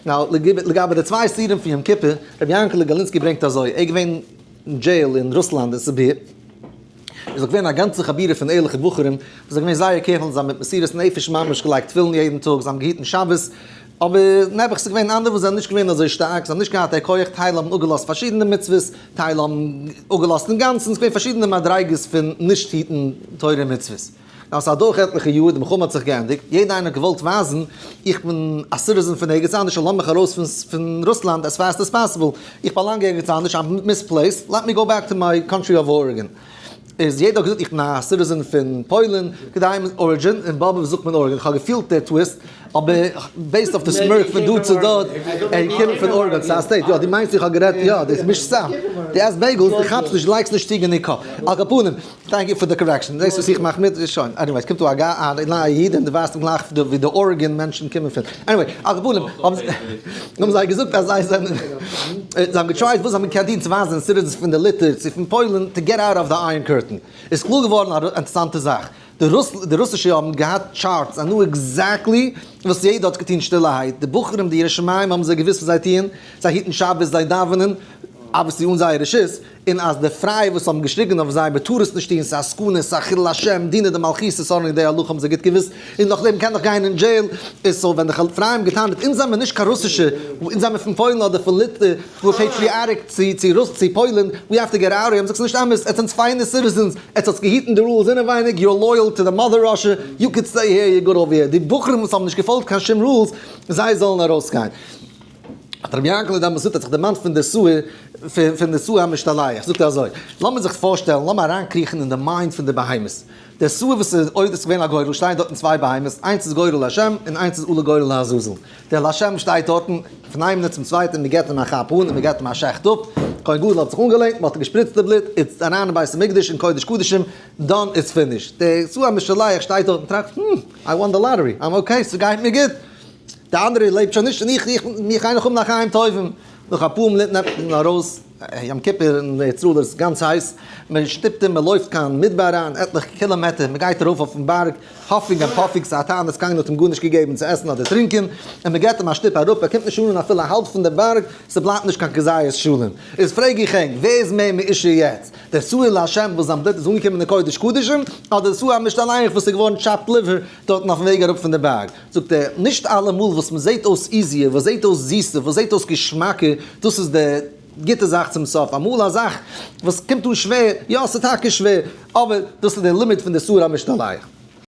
Now, לגבי די צוויי שעירים פון יום כיפור, רבי יענקעלע גאלינסקי ברענגט אזוי, ער איז געווען אין jail אין רוסלאנד אין סיביר, איז געווען א גאנצע חבורה פון ערליכע בחורים וואס זענען געווען זייער careful, זיי האבן מיט מסירות נפש ממש געלייגט תפילין יעדן טאג, זיי האבן געהיטן שבת, אבער נעבעך ס'איז געווען אנדערע וואס זענען נישט געווען אזוי שטארק, זיי האבן נישט געהאט די כח, טייל האבן אפגעלאזט פארשידענע מצוות, טייל האבן אפגעלאזט אינגאנצן, ס'איז געווען פארשידענע מדריגות פון נישט היטן תורה און מצוות. נאר ס'איז אדורך עטליכע יאר, די מלחמה האט זיך געענדיגט, יעדער איינער האט געוואלט ווייזן, איך בין א citizen פון ערגעץ אנדערש און לאז מיך ארויס פון רוסלאנד as fast as possible, איך באלאנג ערגעץ אנדערש, I'm misplaced, let me go back to my country of origin. איז יעדער האט געזאגט איך בין א citizen פון פוילן, כדי origin, אין באבוב זאגט מען ארגען, איך האב געפילט די twist, אבער based אויף די smirk פון דא צו דארט, ער קומט פון ארגען, ס'איז א state, יא דו מיינסט איך האב גערעדט, יא דאס מישט צוזאם, דו עסט bagels, דו כאפסט נישט, דו לייגסט נישט צו גענוג קאפ, על כל פנים, thank you פאר די correction, זעסט וואס איך מאך מיט, שוין, anyway, עס קומט דא א נייע איד און דו ווייזט אים גלייך ווי די ארגען מענטשן קומען פון, anyway, על כל פנים, האבן זיי געזאגט אז זיי זענען, זיי האבן געטרייט וואס זיי האבן געקענט טון צו ווייזן citizens פון די ליטע צו פון פוילן to get out of the iron curtain, איז קלאר געווארן א אינטערעסאנטע זאך, די רוסישע האבן געהאט charts and knew exactly וואס יעדער האט געטון שטילערהייט, די בחורים די ירא שמים האבן זיי געוואוסט וואס זיי טוען, זיי היטן שבת, זיי דאווענען, obviously אן זייער רשות, און אז די פרייע וואס האבן געשריגן אויף זיי מ'טאר עס נישט טון, ס'איז א סכנה, ס'איז א חילול השם, דינא דמלכותא סארנא די הלכה האבן זיי גוט געוואוסט, און נאכדעם קען דאך גיין אין jail, איז so ווען די פרייע האבן געטענה'ט אונז זעמער נישט קיין רוסישע, אונז זעמער פון פוילן אדער פון ליטע, we're patriotic צו צו רוס צו פוילן, we have to get out, האבן זיי געזאגט ס'איז נישט אמת, עטס זענטס פיינע citizens, עטס האטס געהיטן די rules אינעווייניג, you're loyal to the mother Russia, you could stay here, you're good over here, די בחורים וואס האבן נישט געפאלגט קיין שום rules, זיי זאלן ארויסגיין. האט רבי יענקעלע דעמאלטס געזאגט, האט זיך דערמאנט פון די שעיר, פון די שעיר המשתלח, זאגט ער אזוי, לאמיר זיך פארשטעלן, לאמיר אריינקריכן אין די mind פון די בהמות, דער שעיר וואס איז אויב עס איז געווען א גורל, שטייען דארטן צוויי בהמות, איינס איז גורל לשם און איינס איז אולי גורל לעזאזל, דער לשם שטייט דארטן, פון איין מינוט צום צווייטן, מען געבט אים א כאפ אן און מען געבט אים א שעכט אפ, כהן גדול האט זיך אנגעלענט, מען האט געשפריצט די בלוט, איז אריין אין בית המקדש אין קודש קדשים, done it's finished. דער שעיר המשתלח שטייט דארט און טראכט, hmm, I won the lottery, I'm okay, ס'גייט מיר גוט. די אנדערע לעבט שוין נישט און איך, איך, מיר גייען נאך האבן א חיים טובים. נאך אפאר מינוט נעמט מען ארויס יום כיפור אין ארץ ישראל איז גאנץ הייס, מען שטופט אים, מען לויפט קיין מדבר אריין עטליכע קילאמעטער, מען גייט ארויף אויפן בארג, huffing and puffing, ס'איז א תענית, קיינער האט אים גארנישט געגעבן צו עסן אדער טרינקען, און מען געבט אים א שטופ אראפ, ער קומט נישט אן אפילו האלב פון די בארג, ס'בלייבט נישט קיין כזית שלם. איז פרעג איך ענק, ווער איז מער מאושר יעצט? דער שעיר להשם וואס זיין בלוט איז אנגעקומען אין קודש קדשים, אדער דער שעיר המשתלח וואס איז געווארן chopped liver דארטן אויפן וועג אראפ פון די בארג? זאגט ער, נישט אלעמאל וואס מען זעט אויס easier, וואס זעט אויס זיסער, וואס זעט אויס געשמאקער, דאס איז די גוטע זאך צום סוף. אמאל א זאך וואס קומט אן שווער, יא ס'איז טאקע שווער, אבער דאס איז דער לימוד פון די שעיר המשתלח.